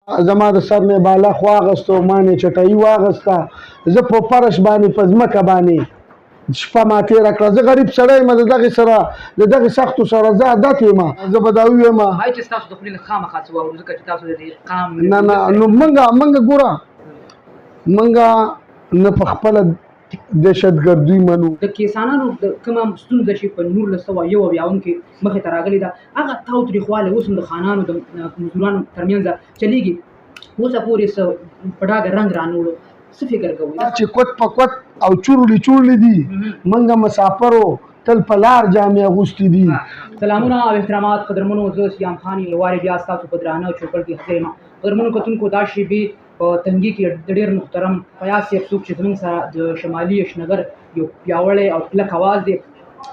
زما د سر نه بالښت واغستو، ما نه چټایي واغسته، زه په فرش باندې په ځمکه باندې شپه ما تېره کړه. زه غریب سړی یم، د دغې سره د دغې سختو سره زه عادت یم. زه به دا ووایم وایي چې ستاسو د خولې نه خامخا څه واورو، ځکه چې تاسو د دې قام نه نه، نو مونږ ګوره، مونږ نه په خپله دهشتګردي منو. د کسانانو د کومه ستونزه چې په 1971 کې مخې ته راغلې ده، هغه تاوتریخوالی اوس هم د خانانو د مزدورانو ترمنځ چلیږي، اوسه پورې څه په ډاګه رنګ رانوړو، څه فکر کوئ؟ چې کوت په کوت او چورلي چورلي دي، مونږ مسافرو تل په لار جامې اغوستې دي. سلامونه او احترامات قدرمنو، زه سیام خان یو وارې بیا ستاسو په درانه چوپړ کې حاضر یم. قدرمنو کتونکو، دا شیبې په تنګي کې د ډېر محترم فیاض صاحب څوک چې زموږ سره د شمالي اشنغر یو پیاوړی او کلک اواز دی،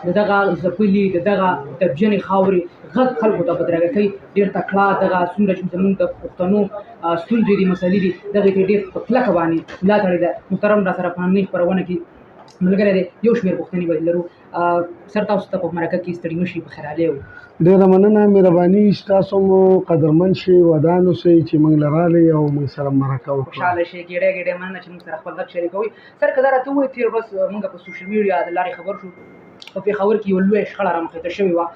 د دغه ځپلي د دغه تبجنې خاورې غږ خلکو ته بدرګه کوي. ډېر تکړه، دغه څومره چې زموږ د پښتنو ستونزې دي، مسلې دي، دغې ته ډېر په کلکه باندې ملا تړلې ده. محترم را سره په نننۍ خپرونه کې ملګری دی، یو شمېر پوښتنې به لرو. سر تاسو ته په مرکه کې ستړي مه شي، په خیر راغلی. ډېره مننه، مهرباني ستاسو، مو قدرمن شئ، ودان اوسئ چې موږ له راغلئ او موږ سره مرکه وکړه. خوشحاله شئ، ګېډۍ ګېډۍ مننه چې موږ سره خپل غږ شریکوئ. سر که دا راته ووایئ، تېره ورځ موږ په سوشل میډیا د لارې خبر شو، په پېښور کې یوه لویه شخړه رامخې ته شوې وه،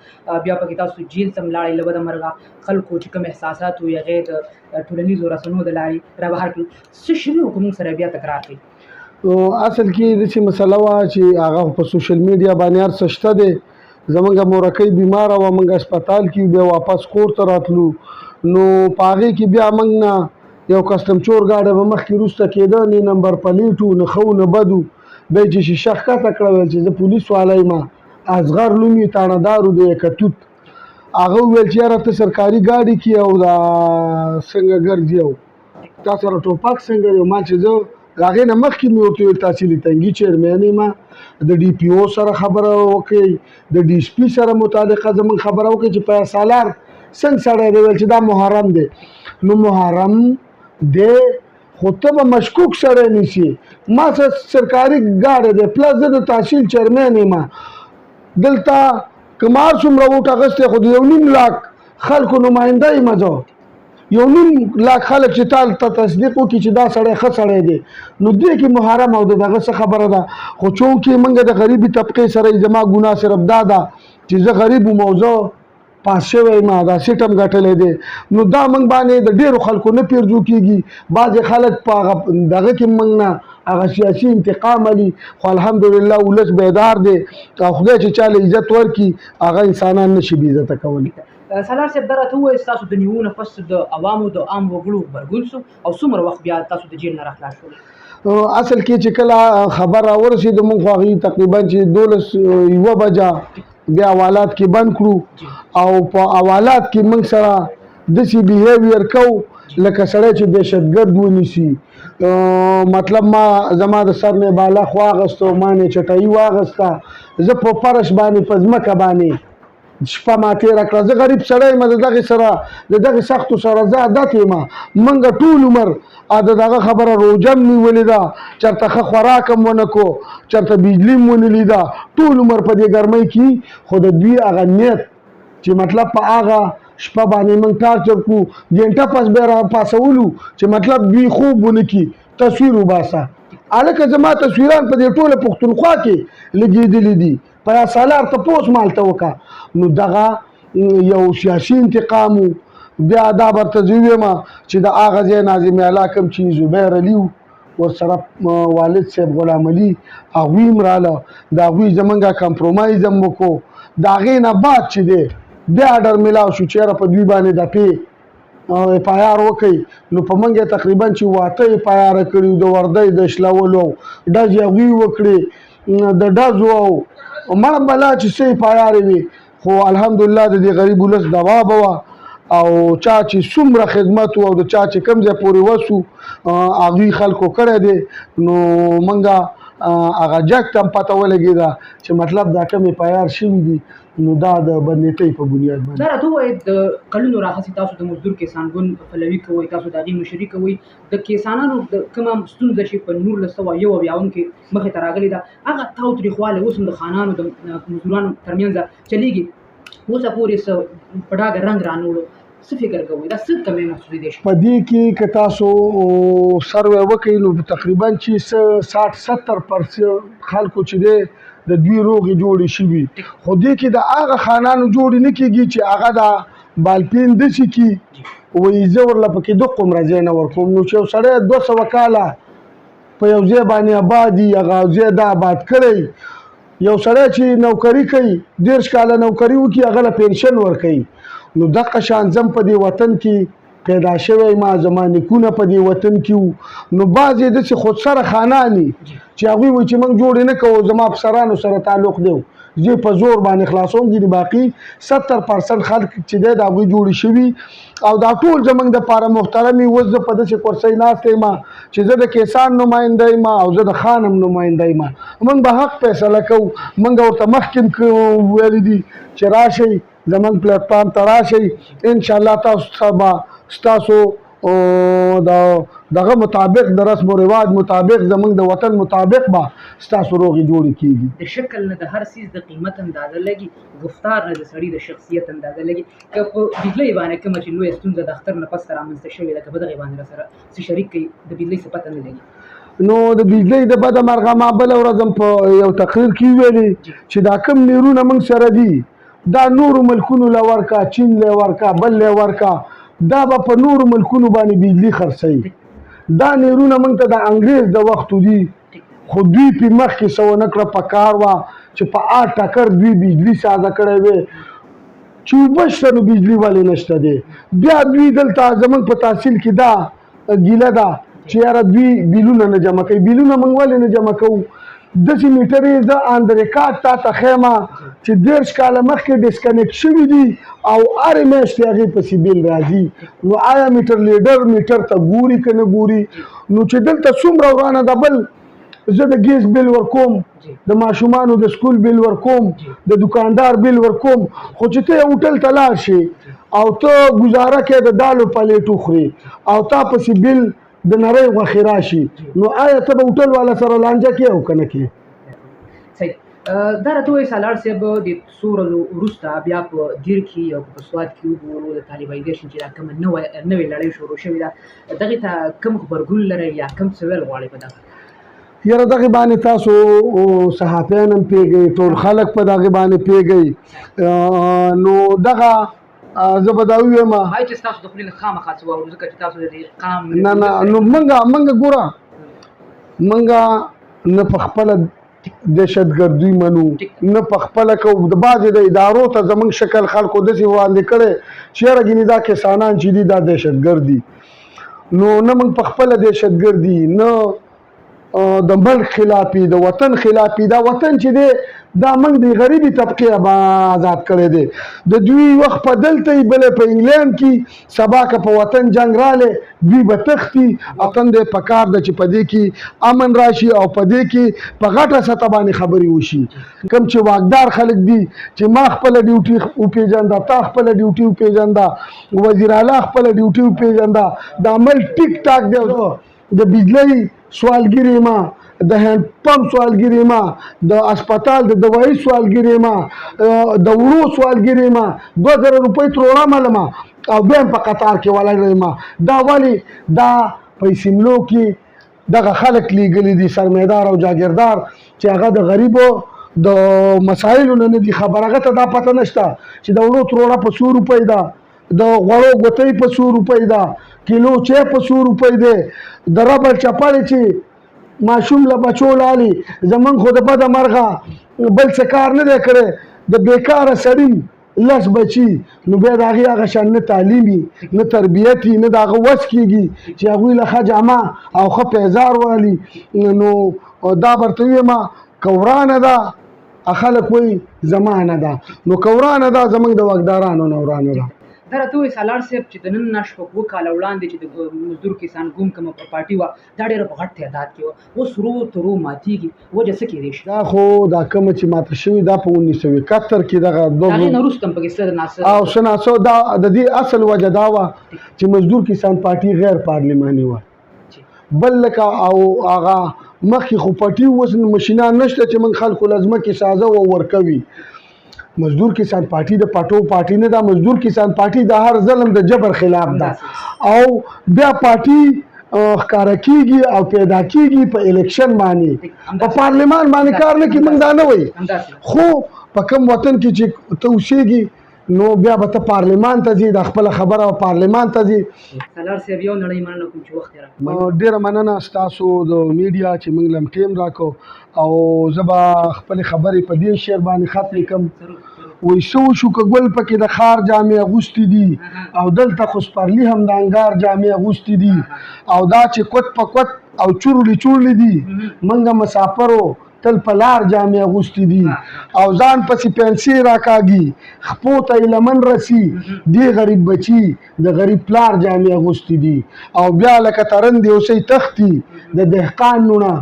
بیا پکې تاسو جیل ته هم لاړئ. له بده مرغه خلکو چې کوم احساسات وو هغې د ټولنیزو رسنیو د لارې را بهر کړل. څه شوي وو که موږ سره بیا تکرار کړئ؟ اصل کې داسې مسله وه چې هغه په سوشل میډیا باندې هر څه شته دی. زمونږ مورکۍ بیماره وه، مونږ هسپتال کې بیا واپس کور ته راتلو، نو په هغې کې بیا مونږ نه یو کسټم چور ګاډی به مخکې وروسته کېده، نه نمبر پلیټ و، نه ښه و نه بد و. بیا یې چې شیشه ښکته کړه، ویل چې زه پولیس والا یم، اصغر نوم یې، تاڼهدار و د یکتوت. هغه وویل چې یاره ته سرکاري ګاډي کې او دا څنګه ګرځي او تا سره ټوپک څنګه دی؟ ما چې زه د هغې نه مخکې مې ورته وویل تحصیل تنګي چیرمین یم، د ډي پي او سره خبره وکړئ، د ډي اس پي سره متعلقه زموږ خبره وکړئ چې په سالار څنګه سړی دی. ویل چې دا محرم دی. نو محرم دی خو ته به مشکوک سړی نیسي، ما سره سرکاري ګاډی دی، پلس زه د تحصیل چیرمین یم، دلته که ما هر څومره ووټ اخیستی خو د 1.5 لاک خلکو نماینده یم. زه 1.5 لاک خلک چې تا ته تصدیق وکړي چې دا سړی ښه سړی دی، نو دې کې محرم او د دغه څه خبره ده. خو چونکې موږ د غریبې طبقې سره، زما ګناه صرف دا ده چې زه غریب وم او زه پاس شوی یم، دا سیټ هم ګټلی دی، نو دا موږ باندې د ډېرو خلکو نه پیرزو کېږي. بعضې خلک په هغه دغه کې موږ نه هغه سیاسي انتقام علي، خو الحمدلله ولس بیدار دی او خدای چې چا له عزت ورکړي هغه انسانان نه شي بې عزته کولی. سالار صاحب، دا راته ووایئ ستاسو د نیولو نه پس د عوامو د عام وګړو غبرګون څه او څومره وخت بیا تاسو د جیل نه راخلاص شولئ؟ اصل کې چې کله خبر راورسېده موږ خو هغوی تقریبا چې 12 1 بجه بیا حوالات کې بند کړو، او په حوالات کې موږ سره داسې بیهیویر کو لکه سړی چې دهشتګرد ونیسي. مطلب ما زما د سر نه بالښت واغستو، ما نه چټایي واغسته، زه په فرش باندې په ځمکه باندې شپه ما تېره کړه. زه غریب سړی یم، د دغې سره د دغې سختو سره زه عادت یم. موږ ټول عمر د دغه خبره روژه هم نیولې ده، چېرته ښه خوراک هم ونه کړو، چېرته بجلي هم ونه لیده، ټول عمر په دې ګرمۍ کې. خو د دوی هغه نیت چې مطلب په هغه شپه باندې موږ ټارچر کړو، ګنټه پس بیا را پاسولو چې مطلب دوی خوب ونه کړي، تصویر وباسه. هلکه زما تصویران په دې ټوله پښتونخوا کې لګېدلي دي، په سالار تپوس مالته وکړه. نو دغه یو سیاسي انتقام و. بیا دا ورته زه ووایم چې د هغه ځای ناظم اعلی کوم چې زبیر علي و، ورسره والد صاحب غلام علي، هغوی هم راله، د هغوی زمونږ کمپرومایز هم وکړو. د هغې نه بعد چې دی بیا آرډر میلاو شو چې یاره په دوی باندې د پې اف آی آر وکړئ. نو په موږ یې تقریبا چې 8 اف آی آر کړي، د وردۍ د شلولو ډزې هغوی وکړې، د ډزو او مړه بلا چې څه اف آی آر وي. خو الحمدلله د دې غریب ولس دوا به وه، او چا چې څومره خدمت و او د چا چې کوم ځای پورې وسو هغوی خلکو کړی دی. نو موږ هغه جګ ته هم پته ولګېده چې مطلب دا کوم اف آی آر شوي دي، نو دا د بدنیتۍ په بنیاد باندې. دا راته ووایئ، د کلونو راهیسې تاسو د مزدور کسان ګوند پلوي کوئ، تاسو د هغې مشري کوئ، د کسانانو د کومه ستونزه چې په 1971 کې مخې ته راغلې ده، هغه تاوتریخوالی اوس هم د خانانو د مزدورانو ترمنځ چلیږي، اوسه پورې څه په ډاګه رنګ رانوړو، څه فکر کوئ، دا څه کمی محسوسېدی شي؟ په دې کې که تاسو سروې وکړئ نو تقریبا چې څه 60-70% خلکو چې دی د دوی روغې جوړې شوي، خو دې کې د هغه خانانو جوړې نه کېږي چې هغه د بالپین داسې کي وایي زه ورله پکې دقومره ځای نه ورکوم. نو چې یو سړی 200 کاله په یو ځای باندې آباد وي، هغه ځای دا آباد کړی، یو سړی چې نوکري کوي 30 کاله نوکري وکړي هغه له پنشن ورکوي، نو دقه شان زم په دې وطن کې پیدا شوی ما، زما نیکونه په دې وطن کې وو. نو بعضې داسې خودسره خانان دي چې هغوی وایي چې موږ جوړې نه کوو، زما افسرانو سره تعلق دی، زه په زور باندې خلاصوم. ځینې باقي 70% خلک چې دی د هغوی جوړې شوي او دا ټول زموږ دپاره محترم وي. اوس زه په داسې کرسۍ ناست یم چې زه د کیسان نماینده یم او زه د خان هم نماینده یم. موږ به حق فیصله کوو، موږ ورته مخکې هم ویلي دي چې راشئ زموږ پلیټفارم ته راشئ، انشاءالله تاسو به ستاسو د دغه مطابق، د رسم و رواج مطابق، زموږ د وطن مطابق به ستاسو روغې جوړې کېږي. د شکل نه د هر څیز د قیمت اندازه لګي، ګفتار نه د سړي د شخصیت اندازه لګي. که په بجلۍ باندې کومه چې لویه ستونزه د اختر نه پس رامنځته شوې ده، که په دغې باندې راسره څه شریک کوي، د بجلۍ څه پته نه لګي. نو د بجلۍ د بده مرغه ما بله ورځ هم په یو تقریر کې وویلې چې دا کوم نیرونه موږ سره دي دا نورو ملکونو له ورکا، چین له ورکا، بل له ورکا، دا به په نورو ملکونو باندې بجلي خرڅوي. دا نیرونه موږ ته د انګریز د وختو دي، خو دوی په مخکې څه ونه کړه. په کار وه چې په آر ټکر دوی بجلي ساده کړی وی، چې اوبه شته نو بجلي ولې نشته دی. بیا دوی دلته زموږ په تحصیل کې دا ګیله ده چې یاره دوی بیلونه نه جمع کوي. بیلونه موږ ولې نه جمع کوو؟ داسې میټرې زه آن د ریکارډ تا ته ښیم چې 30 کاله مخکې ډسکنیکټ شوي دي او هرې میاشتې هغې پسې بیل راځي. نو آیا میټر لیډر میټر ته ګوري که نه ګوري؟ نو چې دلته څومره ورانه ده، بل زه د ګیس بیل ورکوم، د ماشومانو د سکول بیل ورکوم، د دکاندار بیل ورکوم، خو چې ته یو هوټل ته لاړ شې او ته ګزاره کوې د دالو پلیټ وخورې او تا پسې بیل د نرۍ غوښې راشي، نو آیا ته به هوټل والا سره لانجه کې او که نه کې؟ صحیح. دا راته ووایه سالار صاحب، د څو ورځو وروسته بیا په دیر کې او په سوات کې وګورو د طالبایزیشن چې دا کومه نوې لړۍ شروع شوې ده، دغې ته کوم غبرګون لرئ یا کوم څه ویل غواړئ په دغه؟ یاره دغې باندې تاسو صحافیان هم پوهېږئ، ټول خلک په دغې باندې پوهېږئ. نو دغه زه به دا ووایم باید چې ستاسو د خولې نه خامخا څه واورو، ځکه چې تاسو د دې قام نه نه، نو مونږ ګوره، مونږ نه په خپله دهشتګردي منو، نه په خپله کوو. د بعضې د ادارو ته زمونږ شکل خلکو داسې وړاندې کړی چې یاره ګینې دا کسانان چې دي دا دهشتګرد دي. نو نه مونږ په خپله دهشتګردي، نه د ملک خلاف، د وطن خلاف. دا وطن چې دی دا موږ د غریبې طبقې آزاد کړی دی. د دوی وخت په دلته وي، بله په انګلند کې، سبا که په وطن جنګ راغلی دوی به تښتي. وطن دی پکار ده چې په دې کې امن راشي او په دې کې په غټه سطح باندې خبرې وشي. کوم چې واکدار خلک دي چې ما خپله ډیوټي وپېژنده، تا خپله ډیوټي وپېژنده، وزیر اعلی خپله ډیوټي وپېژنده، دا ملک ټیک ټاک دی. د بجلۍ سوالګرې ما، د هند پمپ سوالګرې ما، د هسپتال د دوایي سوالګرې ما، د وړو سوالګرې ما، 2000 روپۍ تروړه ملمه او بیا هم په قطار کې ولاړ یم. دا ولې؟ دا په اسمبلو کې دغه خلک لیږلي دي، سرمایدار او جاګیردار، چې هغه د غریبو د مسایلو نه نه دي خبر. هغه ته دا پته نشته چې د وړو تروړه په څو روپۍ ده، د غوړو ګوتۍ په څو روپۍ ده، کیلو چای په څو روپۍ دی، د ربړ چپړې چې ماشوم له بچو لالي. زمونږ خو د بده مرغه بل څه کار نه دی کړی، د بېکاره سړي 10 بچي، نو بیا د هغې هغه شان نه تعلیم وي، نه تربیت وي، نه د هغه وس کېږي چې هغوی له ښه جامه او ښه پیزار والي. نو دا به ورته ووایم که ورانه ده، خلک وایي زمانه ده، نو که ورانه ده زمونږ د واکدارانو نه ورانه ده. دا راته ووایه سالار صاحب چې د نن نه شپږ اووه کاله وړاندې چې د مزدور کسان ګوند کومه پارټي وه، دا ډېره په غټ تعداد کې وه، اوس ورو ترو ماتېږي، وجه څه کېدای شي؟ دا خو دا کومه چې ماته شوې دا په 1971 کې دغه دوه هغې نه وروسته هم پکې څه ناڅه او څه ناڅه دا د دې اصل وجه دا وه چې مزدور کسان پارټي غیر پارلیماني وه، بل لکه او هغه مخکې خو پټي اوس مشینان نشته چې موږ خلکو له ځمکې سازه او ورکوي. مزدور کسان پارټي د پټو پارټي نه ده، مزدور کسان پارټي د هر ظلم د جبر خلاف ده. او بیا پارټي ښکاره کیږي او پیدا کیږي په الیکشن باندې، په پارلیمان باندې کار نه کوي. موږ دا نه وایي، خو په کوم وطن کې چې ته اوسېږي نو بیا به ته پارلیمان ته ځې، د خپله خبره پارلیمان ته ځې. سالار صاحب، یو نړۍ مننه کوم چې وخت یې راکړ. ډېره مننه ستاسو د میډیا چې موږ له ټیم راکړو، او زه به خپلې خبرې په دې شعر باندې ختمې کړم. وایي څه وشو که ګل پکې د ښار جامې اغوستې دي، او دلته خو سپرلي هم د انګار جامې اغوستې دي، او دا چې کوت په کوت او چورلي چورلي دي، موږ مسافرو تل په لار جامې اغوستې دي، او ځان پسې پنسې راکاږي، خپو ته یې لمن رسي، دې غریب بچي د غریب پلار جامې اغوستې دي، او بیا لکه ترن دی اوسئ تښتي د دهقان نونه،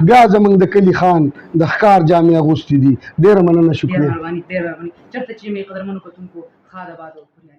بیا زمونږ د کلي خان د ښکار جامې اغوستې دي. ډېره مننه، شکریه. ډېره مهرباني، ډېره مهرباني. چېرته چې مې قدرمنو کتونکو، ښاد آباد او بریالي.